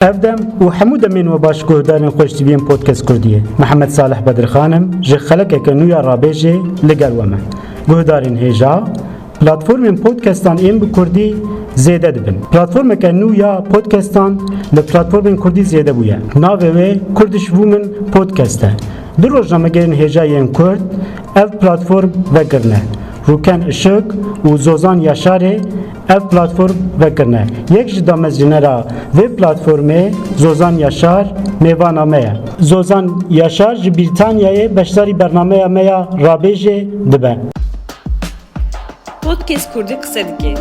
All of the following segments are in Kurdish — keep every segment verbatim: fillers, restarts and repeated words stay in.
Ev dem û hemû demên we baş guhdarên xweştiviyên Podcast Kurdiyê. Mihemed Salih Bedirxan im, ji xelekeke nû ya Rabêjê li gel we me. Guhdarên hêja, platformên podcastan ên bi kurdî zêde dibin. Platformeke nû ya podcastan li platformên kurdî zêde bûye. Navê wê Kurdish Women Podcast e. Du rojnamegerên hêja yên kurd ev platform vekirine. Rûken Işık û Zozan Yaşarê ev platform vekirine. Yek ji damezrînera vê platformê Zozan Yaşar mêvana me ye. Zozan Yaşar ji Brîtanyayê beşdarî bernameya me ya Rabêjê dibe. Podcast Kurdî qise dike.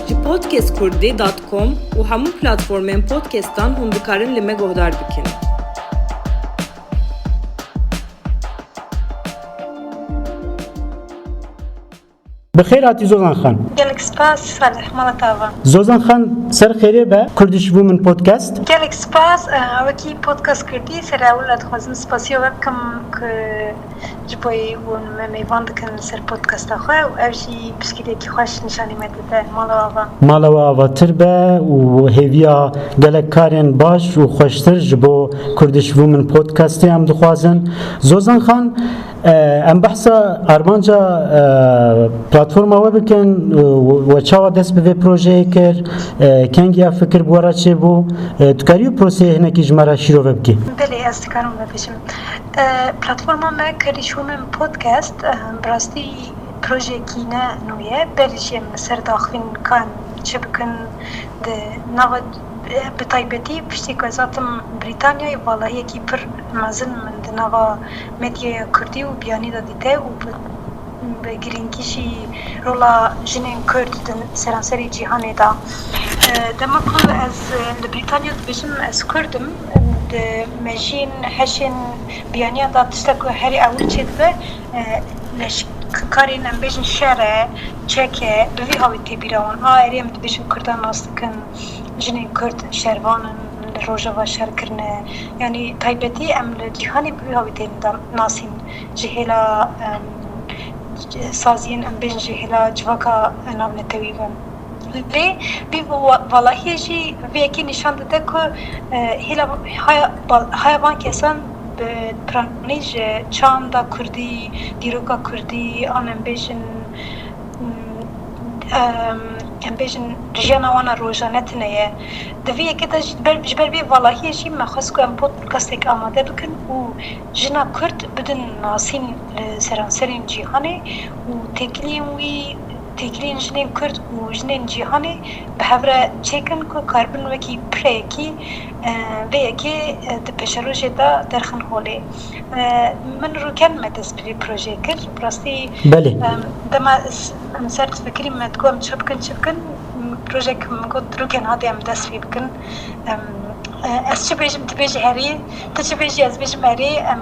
Ji podcast kurdî dot com û hemû platformên podcastan hûn dikarin li me guhdar bikin. Bi xêr hatî Zozan Xan. Gelek spas Salih, mala te ava. Zozan Xan, ser xêrê be, Kurdish Women Podcast. Gelek spas, e, wekî podcast kurdî, ser ewil dixwazim spasiya we bikim ku ji bo hûn me mêvan dikin li ser podcasta xwe û ev jî piştgiriyekî xweş nîşanî me dide. Mala we ava. Mala we avatir be û hêviya gelek karên baş û xweştir ji bo Kurdish Women Podcastê em dixwazin. Zozan Xan, e, em behsa armanca, e, platforma we bikin, e, we çawa dest bi vê projeyê kir, e, kengî ev fikir bi we re çêbû, e, tu karî wî proseyê hinekî ji me re şîrove bikî? Belê, ez dikarim vebêjim. E, platforma me Kurdish Women Podcast, e, bi rastî projeyekî ne nû ye. Berî jî em li ser daxivîn ka em çi bikin di nava, e, bi taybetî piştî ku ez hatim Brîtanyayê, valahiyekî pir mezin min di nava medyaya kurdî û biyanî de dîte û bi, bi girîngî jî rola jinên kurd di seranserê cîhanê de. E, dema ku ez, e, li Brîtanya dibêjim ez kurd im, di mejiyên heşên biyaniyan de tiştek ku herî ewil çêdibe, e, leşkarên, em bêjin, şer e, çek e, bi vî hawî tê bîra wan. A, erê, em dibêjin kurdan nas dikin, jinên kurd şervan in, li Rojava şer kirine. Yanî taybetî em li cîhanê bi vî hawî tên da-, nasîn. Ji hêla, em, saziyên, em bêjin, ji hêla civaka navnetewî ve. Lê vî wa-, valahiyê jî vê yekê nîşan dide ku, e, hêla haya, haya van kesan bi piranî ji çanda kurdî, dîroka kurdî, an em bêjin, em, em bêjin, jiyana wan a rojane tune ye. Di vê yekê de ji ber, ji ber vê valahiyê jî me xwest ku em podcastek amade bikin û jina kurd bidin nasîn li seranserên cîhanê û têkiliyên wî, têkiliyên jinên kurd û jinên cîhanê bi hev re çêkin ku karibin wekî pireyekî, e, vê yekê, e, di pêşerojê de derxin holê. E, min û Rûken me dest bi vê projeyê kir. Bi rastî, Belê. em, dema s-, em ser difikirî me digot em çi bikin, çi bikin, projek min got, Rûken, hadi em dest pê bikin. Em, e, ez çi bêjim, tu bêjî herî, tu çi bêjî, ez bêjim herî, em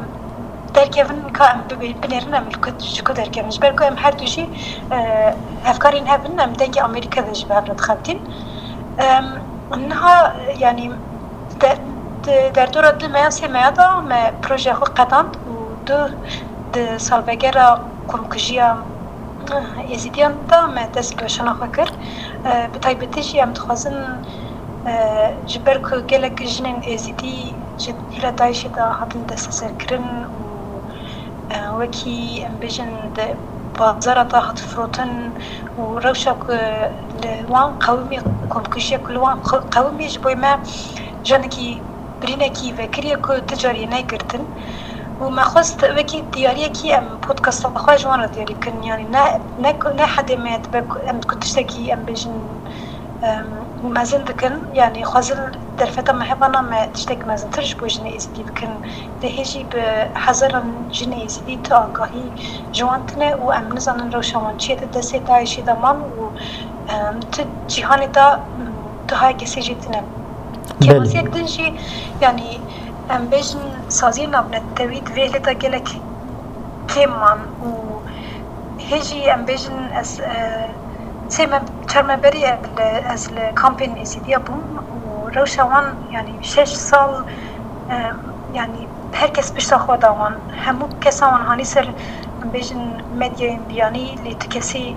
derkevin, ka em bibe-, binêrin, em li ku, ji ku derkevin. Ji ber ku em her du jî, e, hevkarên hev in, em dengê Amerîka de jî bi hev re dixebitîn. Em, niha, yanî, de, de, derdora du meya, sê meya de me projeya xwe qedand û du di salvegera komkujiya Êzidiyan de me dest bi weşana xwe kir. E, bi taybetî jî em dixwazin, e, ji ber ku gelek jinên Êzidî ji hêla DAIŞê de hatin desteserkirin û, e, wekî em bêjin di bazara de hat firotin û rewşa ku li wan qewimî, komkujiya ku li wan qe-, qewimî ji bo me janekî birînekî vekiriye ku ti carî neyê girtin. Û me xwest wekî diyariyekî em podcasta xwe ji wan re diyarî bikin. Yanî ne, ne ku, ne hedê me dibe ku em ku tiştekî em bêjin, em, mezin dikin. Yanî xwezin derfeta me hevana me tiştek mezintir ji bo jinê Êzidî bikin. Lê hê jî bi hezaran jinê Êzidî tu agahî ji wan tine û em nizanin rewşa wan çi ye, di destê DAIŞê de man û, em, tu cîhanê de, em, tu haya kesê jê tine. Belê. Kêmasiyek din jî, yanî, em bêjin saziyên navnetewî di vê hilê de gelek kêm man û hê jî em bêjin ez, e, sê me, çar me berî ez li, ez li kampên Êzîdiya bûm û rewşa wan, yanî şeş sal, e, yanî her kes pişta xwe da wan. Hemû kesa wan hanî ser, em bêjin, medyayên biyanî, lê tu kesî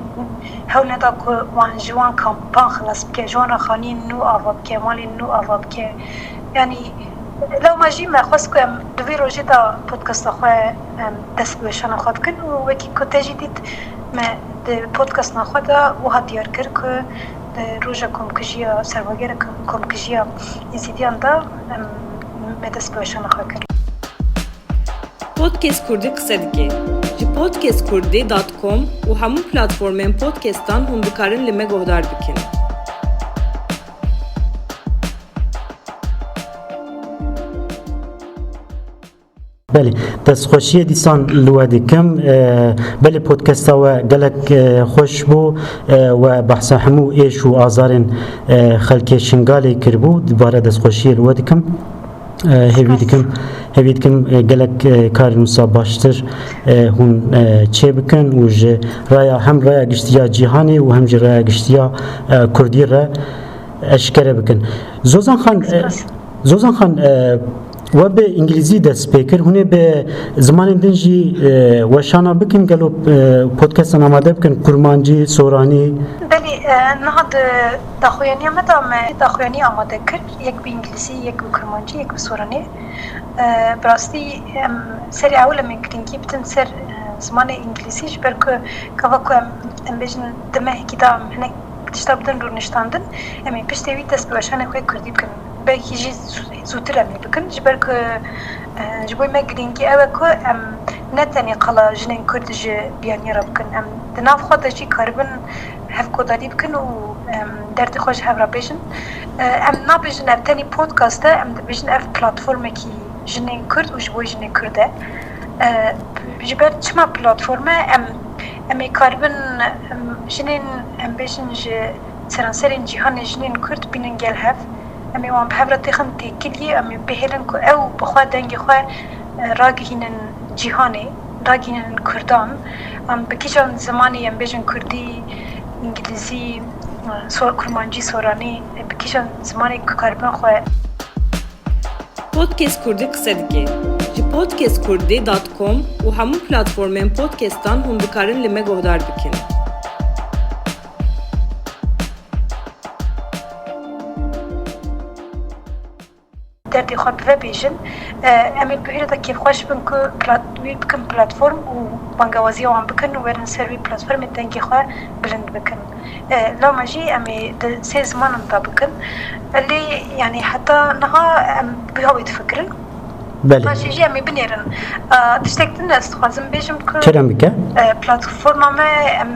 hewl neda ku wan ji wan kampan xilas bike, ji wan re xaniyên nû ava bike, malên nû ava bike. Yanî, lewma jî me xwest ku em di vê rojê de podcasta xwe, em, dest bi weşana xwe bikin û wekî ku te jî dît, me di podcasta xwe de wiha diyar kir ku di roja komkujiya, serwagera kom-, komkujiya Êzîdiyan de, em, me dest bi weşana xwe kir. Podcast Kurdî qise dike. Ji podcast kurdî dot com û hemû platformên podcastan hûn dikarin li me guhdar bikin. Belê, destxweşiyê dîsan li we dikim. E, belê podcasta we gelek, e, xweş bû, e, we behsa hemû êş û azarên, e, xelkê Şingalê kiribû. Dubare destxweşiyê li we dikim. E, hêvî dikim, hêvî dikim, e, gelek, e, karên wisa baştir, e, hûn, e, çê bikin û ji raya, hem raya giştiya cîhanê û hem jî raya giştiya, e, kurdî re eşkere bikin. Zozan Xan, e, Zozan Xan, e, we bi îngilîzî dest pê kir, hûn ê bi zimanên din jî, e, weşana bikin, gelo, e, podcastan amade bikin, kurmancî, soranî? Belê, e, niha di daxuyaniya me de me daxuyanî amade kir, yek bi îngilîzî, yek bi kurmancî, yek bi soranî. E, bi rastî em serê ewil em ê girîngî bidin ser, e, zimanê îngilîzî, ji ber ku gava ku em, em bêjin di mehekî de em hinek tişta bidin rûniştandin, em ê piştê wî dest bi weşanê xwe kurdî bikin. Belkî jî zû-, zûtir em ê bikin, ji ber ku, e, ji bo me girîngî ew e ku em ne tenê qala jinên kurd ji biyaniya re bikin. Em di nav xwe de jî karibin hevkodarî bikin û, em, derdê xwe ji hev re bêjin. E, em nabêjin ev tenê podcast e, em dibêjin ev platformekî jinên kurd û ji bo jinê kurd e. E, ji ber çima platform e? Em, em ê karibin, em, jinên, em bêjin ji seranserên cîhanê jinên kurd bînin gel hev. Em ê wan bi hev re têxin têkiliyê, em ê bihêlin ku ew bi xwe dengê xwe, e, ragihînin cîhanê, ragihînin kurdan. Em bi kîjan zimanê, em bêjin kurdî, îngilîzî, e, sor-, kurmancî, soranî, e, bi kîjan zimanê ku karibin xwe. Podcast Kurdî qise dike. Ji podcast kurdî dot com û hemû platformên podcastan hûn dikarin li me guhdar bikin. Derdê xwe bi ve bêjin. E, em ê bi hêle de kêfxweş bin ku plat-, wî bikin platform û bangewaziya wan bikin û werin ser wî platformê dengê xwe bilind bikin. E, loma jî em ê di sê zimanan de bikin. E, lê, yanî heta niha em bi wî hawî difikirin. Belê. Paşê jî em ê binêrin. E, tiştek din ez dixwazim bêjim ku, kerem bike, e, platforma me em,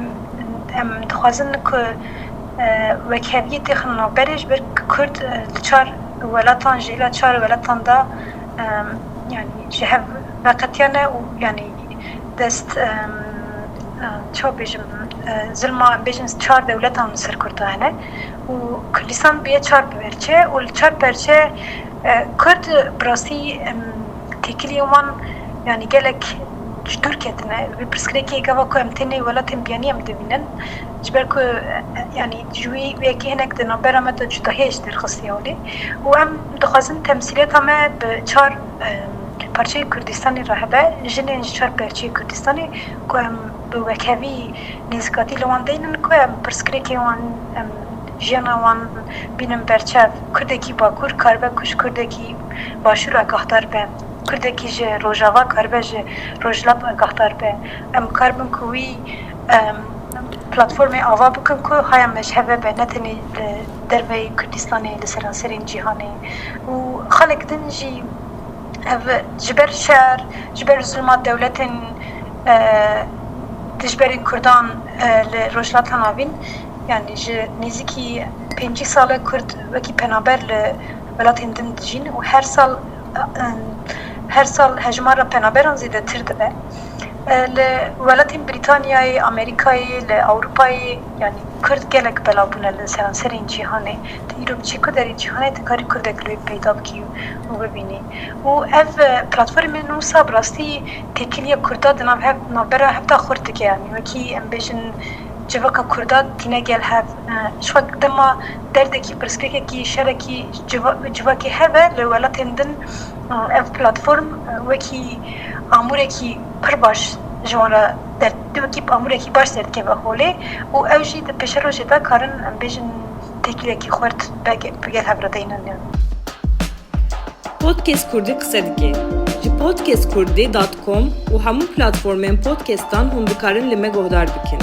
em dixwazin ku, e, wekheviyê têxin navberê ji ber ku Kurd, e, li çar welatan, ji hêla çar welatan de, e, yanî ji hev veqetiyane û yanî dest, em, em, çawa bêjim, e, zilma, em bêjin çar dewletan li ser Kurda hene û Kurdistan bûye çar perçe û li çar perçe, e, Kurd bi rastî, em, têkiliyên wan, yanî gelek ji dûr ketine. Wê pirsgirêkê gava ku em tênê welatên biyanî em dibînin. Ji ber ku, e, yanî ji wî yekê hinek di navbera me de cudahiyê ji derxistiye holê. Û em dixwazin temsîliyeta me bi çar, em, parçeyê Kurdistanê re hebe, jinên ji çar parçeyê Kurdistanê ku em bi wekhevî nêzîkatî li wan deynin, ku em pirsgirêkên wan, em jiyana wan bînin berçav. Kurdekî Bakur karibe ku ji Kurdekî Başûr agahdar be. Kurdekî ji Rojava karibe ji Rojhilat agahdar be. Em karibin ku wî, em, platformê ava bikin ku haya me ji hev ve be, ne tenê li derveyî Kurdistanê, li seranserên cîhanê. Û xelek din jî ev ji ber şer, ji ber zulma dewletên, e, dijberên Kurdan, e, li Rojhilata Navîn, yanî ji nêzîkî pêncî sal e Kurd wekî penaber li welatên din dijîn û her sal, e, her sal hejmara penaberan zêdetir dibe. E, li welatên Brîtanyayê, Amerîkayê, li Ewropayê, yanî Kurd gelek belav bûne li seranserên cîhanê. Tu îro biçî ku derê cîhanê dikarî Kurdek li wê peyda bikî û bibînî. Û ev, e, platformên wisa bi rastî têkiliya Kurda di nav hev, navbera hev de xurt dike, yanî wekî em bêjin civaka Kurda tîne gel hev. E, ji xwe dema derdekî, pirsgirêkekî, şerekî civa-, civakê hebe li welatên din, e, ev platform, e, wekî amûrekî pir baş ji wan re der-, wekî amûrekî baş derdikeve holê û ew jî di pêşerojê de karin, em bêjin, têkilekî xurt bi gel hev re deynin. Podcast Kurdî qise dike. Ji podcast kurdî dot com û hemû platformên podcastan hûn dikarin li me guhdar bikin.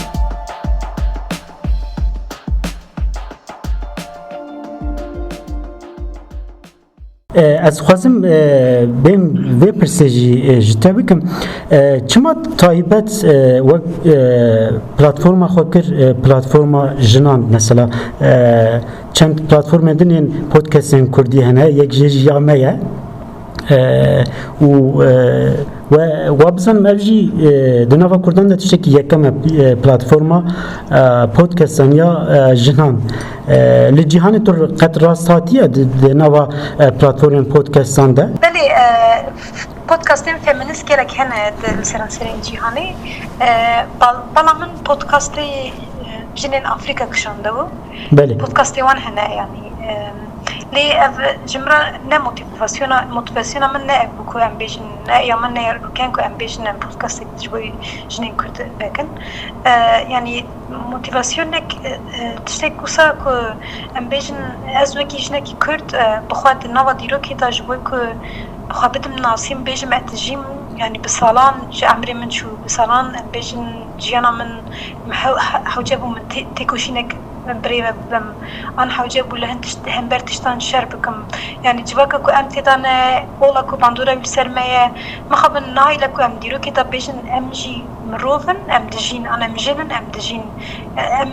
E, ez dixwazim, e, bêm vê pirsê jî, e, ji te bikim. E, çima taybet, e, wek, e, platforma xwe kir, e, platforma jinan mesela, e, çend platformên din ên podcastên kurdî hene, yek jê jî ya me ye. E, û, e, we, we bizanim ev jî, e, di nava kurdan de tiştekî yekem e, e, platforma, e, podcastan ya, e, jinan. E, li cîhanê tu qet rast hatiye di, di nava, e, platformên podcastan de? Belê, e, podcastên feminîst gelek hene di, li seranserê cîhanê. E, bal- bala min podcastê, e, jinên Afrîka kişandibû. Belê. Podcastê wan hene, yanî, e, lê ev ji min re ne motivasyona, motivasyona min ne ev bû ku em bêjin, ne ya min ne ya Rûken ku em bêjin em podcastek ji bo jinên Kurd vekin. E, yanî motivasyonek, e, e, tiştek wisa ku em bêjin ez wekî jinekî Kurd, e, bi xwe di nava dîrokê de ji bo ku bi xwe bidim nasîm bêjim ez dijîm, yanî bi salan ji emrê min çû, bi salan em bêjin jiyana min, min hew- he- hewce bû min tê- têkoşînek birêve bibim. An hewce bû li hin tişt, hember tiştan şer bikim. Yanî civaka ku em tê de ne, ola ku bandora wî li ser me ye. Mixabin nahêle ku em dîrokê de bêjin em jî mirov in, em dijîn, an em jin in, em dijîn. Em,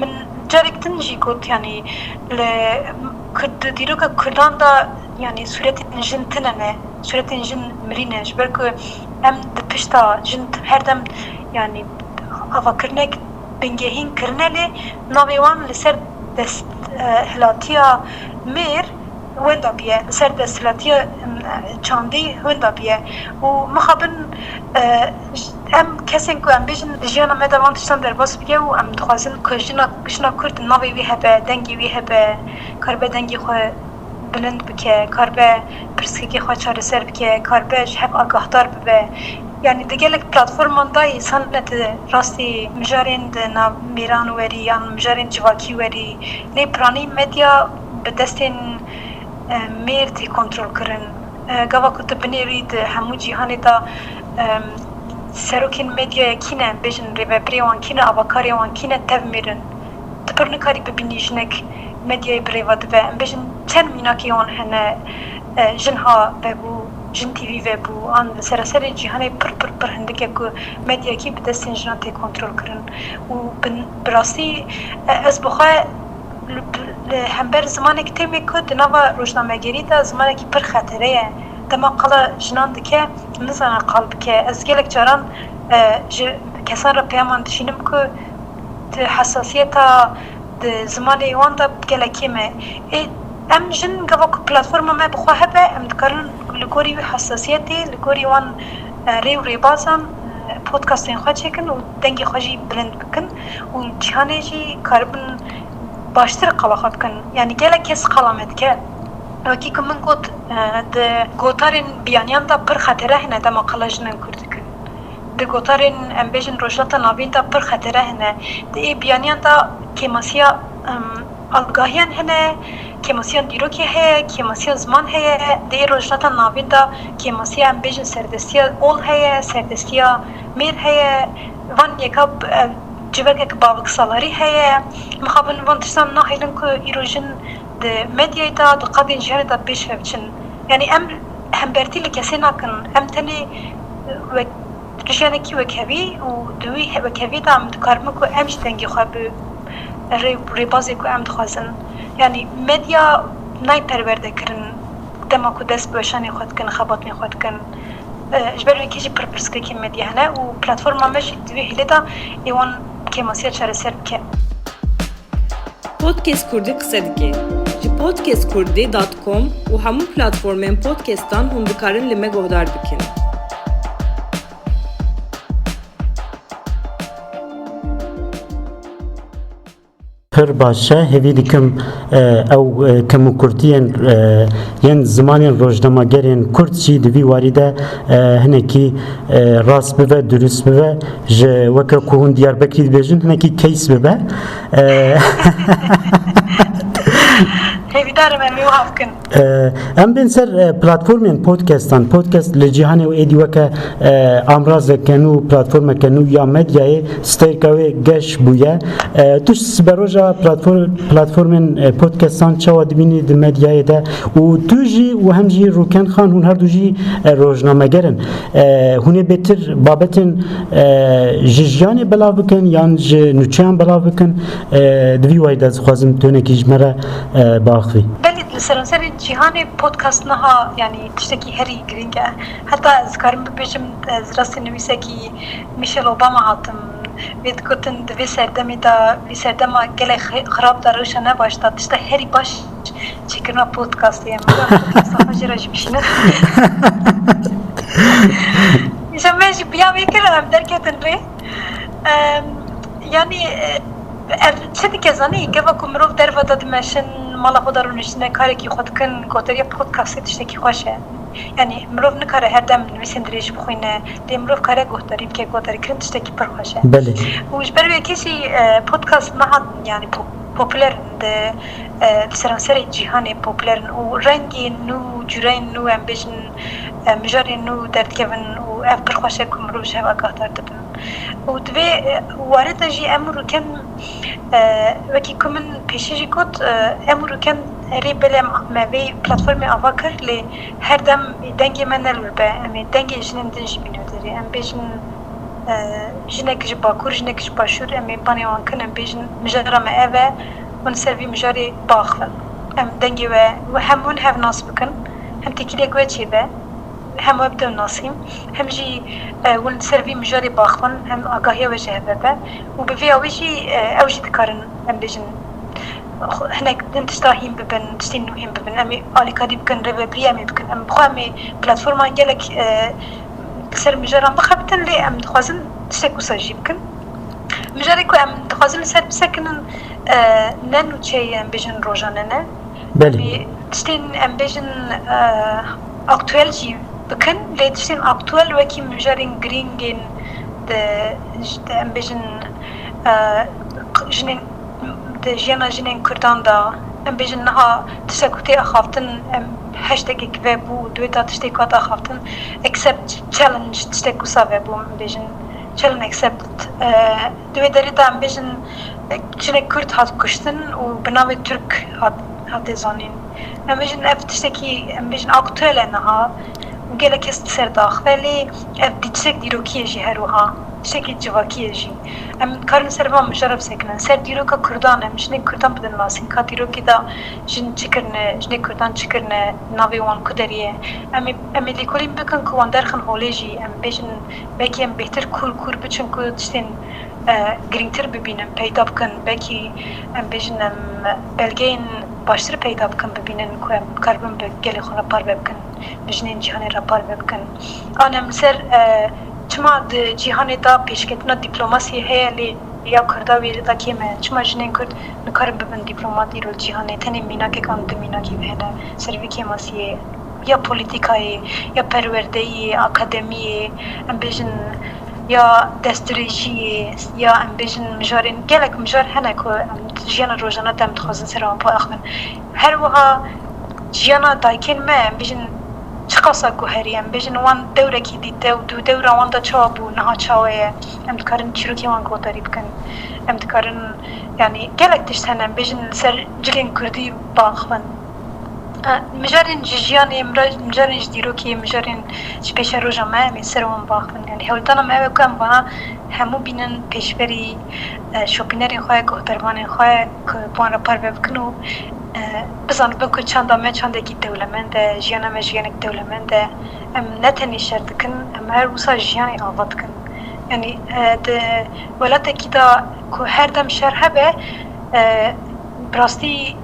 min carek din jî got, yanî li Kurd, dîroka Kurdan de, yanî sûretên jin tune ne, sûretên jin mirî ne. Ji ber ku em di pişta jin her dem, yanî avakirinek bingehîn kirine lê navê wan li ser desthilatiya mêr wenda bûye, li ser desthilatiya, em, çandî wenda bûye. Û mixabin, e, em kesên ku em bêjin di jiyana me de van tiştan derbas bike û em dixwazin ku jina, jina Kurd navê wî hebe, dengê wî hebe, karibe dengê xwe bilind bike, karibe pirsgirêkê xwe çareser bike, karibe ji hev agahdar bibe. Yanî di gelek platforman de îsan ne di rastî mijarên di nav mêran werî yan mijarên civakî werî, lê piranî medya bi destên, e, mêr tê kontrolkirin. E, gava ku tu binêrî di hemû cîhanê de, e, serokên medyayê kî ne, em bêjin rêvebirê wan kî ne, avakarê wan kî ne, tev mêr in. Tu pir nikarî bibînî jinek medyayê bi rêve dibe. Em bêjin çend mînakê wan hene, e, Jin Ha vebû, Jin T V vebû, an li sereserê cîhanê pir, pir, pir hindik e ku medyakî bi destên jinan tê kontrolkirin. Û bi, bi rastî, e, ez bi xwe li, li hember zimanek têm e ku di nava rojnamegerî de zimanekî pir xetere ye. Dema qala jinan dike, nizane qal bike. Ez gelek caran, e, ji kesan re peyaman dişînim ku di hesasiyeta di zimanê wan de gelek kêm e. Ê, em jin gava ku platforma me bi xwe hebe, em dikarin li gorî wî hesasiyetê, li gorî wan, e, rê û rêbazan, e, podcastên xwe çêkin û dengê xwe jî bilind bikin û cîhanê jî karibin baştir qala xwe bikin. Yanî gelek kes qala me dike. Wekî ku min got, e, di gotarên biyaniyan de pir xetere hene dema qala jinên Kurd dikin. Di gotarên, em bêjin, Rojhilata Navîn de pir xetere hene. Di ê biyaniyan de kêmasiya, em, agahiyan hene, kêmasiya dîrokê heye, kêmasiya ziman heye. Di ê Rojhilata Navîn de kêmasiya, em bêjin, serdestiya ol heye, serdestiya mêr heye. Van yeka, e, civakek bavik salarî heye. Mixabin van tiştan nahêlin ku îro jin di medyayê de, di qadên cîhanê de pêş ve biçin. Yanî em hembertî li kesê nakin. Em tenê, e, wek, jiyanekî wekhevî û di wî he-, wekhevî de em dikaribin ku em jî dengê xwe bi rê, rêbazê ku em dixwazin. Yanî medya nayê perwerde kirin dema ku dest bi weşanê xwe dikin, xebatên xwe dikin. E, ji ber wê kê jî pir pirsgirêkên medya hene û platforma me jî di vê hêlê de ê wan kêmasiya çareser bike. Podcast Kurdî qise dike. Ji podcast kurdî dot com û hemû platformên podcastan hûn dikarin li me guhdar bikin. Pir baş e, hêvî dikim, e, ew, e, kemûkurtiyên, e, yên zimanên rojnamegerên kurd jî di vî warî de, e, hinekî, e, rast bibe, durust bibe, ji weke ku hûn Diyarbekirî dibêjin, hinekî keys bibe. E, Hêvîdar im em ê wiha bikin. Em bên ser e, platformên podcastan. Podcast li cîhanê û êdî weke e, amrazeke nû, platformeke nû ya medyayê, stêrka wê geş bûye. E, tu siberoja platform, platformên e, podcastan çawa dibînî di medyayê de? Û tu jî û hem jî Rûken Xan, hûn her du jî e, rojnameger in. E, hûn ê bêtir babetên e, ji jiyanê belav bikin yan ji nûçeyan belav bikin? E, di vî wayî de dixwazim tu hinekî ji me re e, biaxivî. Belê, li seranserê cîhanê podcast niha, yanî tiştekî herî girîng e. Heta ez dikarim bibêjim, ez rastî nivîsekî Michelle Obama hatim. Wê digotin di vê serdemê de, vê serdema gelek xi- xirab de, rewşa ne baş de, tişta herî baş çêkirina podcastê ye. Min got, podcasta xwe jê re jî bişînin. Îşte me jî biya wê kir, em derketin rê. Em, yanî, e, ev çi dike zanî? Gava ku mirov derve de dimeşin, mala xwe de rûniştine, karekî xwe dikin, goteriya podcastê tiştekî xweş e. Yanî mirov nikare her dem nivîsên dirêj bixwîne, lê mirov kare guhdarî bike, guhdarîkirin tiştekî pir xweş e. Belê. Û ji ber wê yekê jî e, podcast niha yanî po- populer in di e, di seranserê cîhanê populer in û rengên nû, cûreyên nû, em bêjin e, mijarên nû derdikevin û ev pir xweş e ku mirov ji hev agahdar dibin. Û di vê e, warê de jî em û Rûken, e, wekî ku min pêşî jî got, e, em û Rûken erê belê em, me vê platformê ava kir, lê her dem dengê me ne li wir be. Em ê dengê jinên din jî bînin derê. Em bêjin e, jinek ji Bakur, jinek ji Başûr, em ê banê wan kin, em bêjin mijara me ev e, hûn ser vî mijarê biaxivin. Em dengê we, we hem hûn hev nas bikin, hem têkiliyek we çêbe, hem we bidin nasîn, hem jî e, hûn ser vî mijarê biaxivin, hem agahiya we ji hev ve be. Û bi vê awê jî e, ew jî dikarin, em bêjin, xwe- hinek din tişta hîn bibin, tiştên nû hîn bibin. Em ê alîkarî bikin, rêvebirî em ê bikin. Em bi xwe em ê platforman gelek e, li ser mijaran bixebitin, lê em dixwazin tiştek wisa jî bikin. Mijarê ku em dixwazin li ser bisekinin, e, ne nûçeyê, em bêjin, rojane ne. Belê. Em ê tiştên, em bêjin, e, aktuel jî bikin, lê tiştên aktuel wekî mijarên girîngên di, em bêjin, e, jinên di jiyana jinên Kurdan de, em bêjin niha tiştek ku tê axaftin, em hashtaggek vebû, di wê de tiştek hat axaftin, accept challenge, tiştek wisa vebû, em bêjin challenge accept. E, di wê derê de em bêjin, e, jinek Kurd hat kuştin û bi navê Tirk hat, hate zanîn. Em bêjin ev tiştekî, em bêjin aktuel e niha û gelek kes li ser diaxive, lê ev dî-, tiştek dîrokî ye jî her wiha, tiştekî civakî ye jî. Em dikarin ser van mijara bisekinin. Ser dîroka Kurdan, em jinên Kurdan bidin nasîn. Ka dîrokê de jin çi kirine, jinê Kurdan çi kirine, navê wan ku derê ye. Em ê, em ê lêkolîn bikin ku wan derxin holê jî. Em bêjin, belkî em bêhtir kûr kûr biçin ku tiştên, e, girîngtir bibînin, peyda bikin. Belkî em bêjin, em belgeyên baştir peyda bikin, bibînin ku em karibin bi gelê xwe re parve bikin, bi jinên cîhanê re parve bikin. An em li ser, e, çima di cîhanê de pêşketina dîplomasiyê heye, lê ya Kurda wê de kêm e? Çima jinên Kurd nikarin bibin dîplomat îro li cîhanê? Tenê mînakek an du mînakê hene ser vê kêmasiyê. Ya polîtîkayê, ya perwerdeyê, akademiyê, em bêjin ya destdirêjiyê, ya em bêjin mijarên, gelek mijar hene ku em jiyana rojane de em dixwazin ser wan biaxivin. Her wiha jiyana dayikên me, em bêjin, çiqasa guherî, em bêjin, wan dewrekî dîte û dû dewra wan de çawa bû, niha çawa ye, em dikarin çîrokê wan guhdarî bikin, em dikarin, yanî gelek tişt hene, em bêjin, li ser cilên kurdî biaxivin. E, mijarên ji jiyanê, mira- mijarên ji dîrokê, mijarên ji pêşeroja me, em ê ser wan biaxivin. Yanî hewldana me ew e ku em vana hemû bînin pêşberî, e, şopînerên xwe, guhdarvanên xwe, ku bi wan re parve bikin û, e, bizanibin ku çanda me çandekî dewlemend e, jiyana me jiyanek dewlemend e. Em ne tenê şer dikin, em her wisa jiyanê ava dikin. Yanî, e, di welatekî de ku her dem şer hebe, e, bi rastî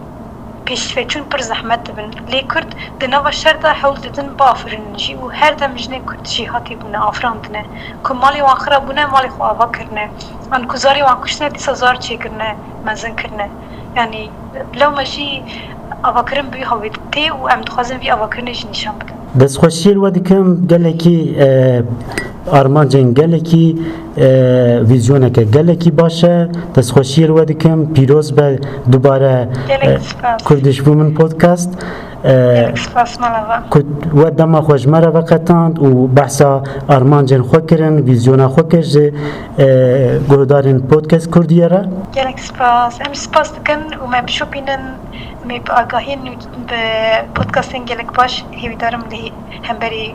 pêşveçûn pir zehmet dibin. Lê Kurd di nava şer de hewl didin biafirînin jî û her dem jinên Kurd jêhatî bûne, afirandine. Ku malê wan xira bûne, malê xwe ava kirine. An ku zarê wan kuştine, dîsa zar çêkirine, mezin kirine. Yanî lewma jî avakirin bi wî hawî tê û em dixwazin vî avakirinê jî nîşan bidin. Destxweşiyê li we dikim, gelekî e, Armancên gelekî, e, vîzyoneke gelekî baş e. Destxweşiyê li we dikim. Pîroz be dubare, Gelek e, spas. Kurdish Women Podcast. E, Gelek spas mala we. Ku we dema xwe ji me re veqetand û behsa armancên xwe kirin, vîzyona xwe kir ji, e, guhdarên podcast Kurdiyê re. Gelek spas. Em spas dikin û me bişopînin, em ê bi agahîn û bi podcastên gelek baş hêvîdarim li hemberî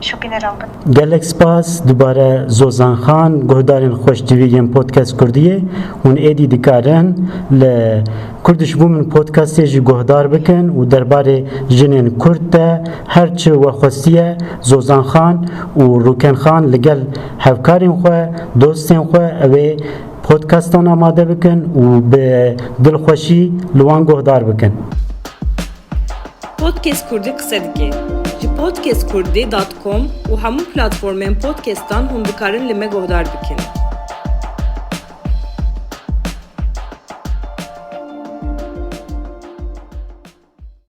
şopîneran bin. Gelek spas dubare Zozan Xan, guhdarên xweş T V yên podcast Kurdiyê. Hûn êdî dikarin li Kurdish Women Podcastê jî guhdar bikin û derbarê jinên Kurd de her çi we xwestiye, Zozan Xan û Rûken Xan li gel hevkarên xwe, dostên xwe, ew ê podcastan amade bikin û bi dilxweşî li wan guhdar bikin. Podcast Kurdî qise dike. Ji podcast kurdî dot com û hemû platformên podcastan hûn dikarin li me guhdar bikin.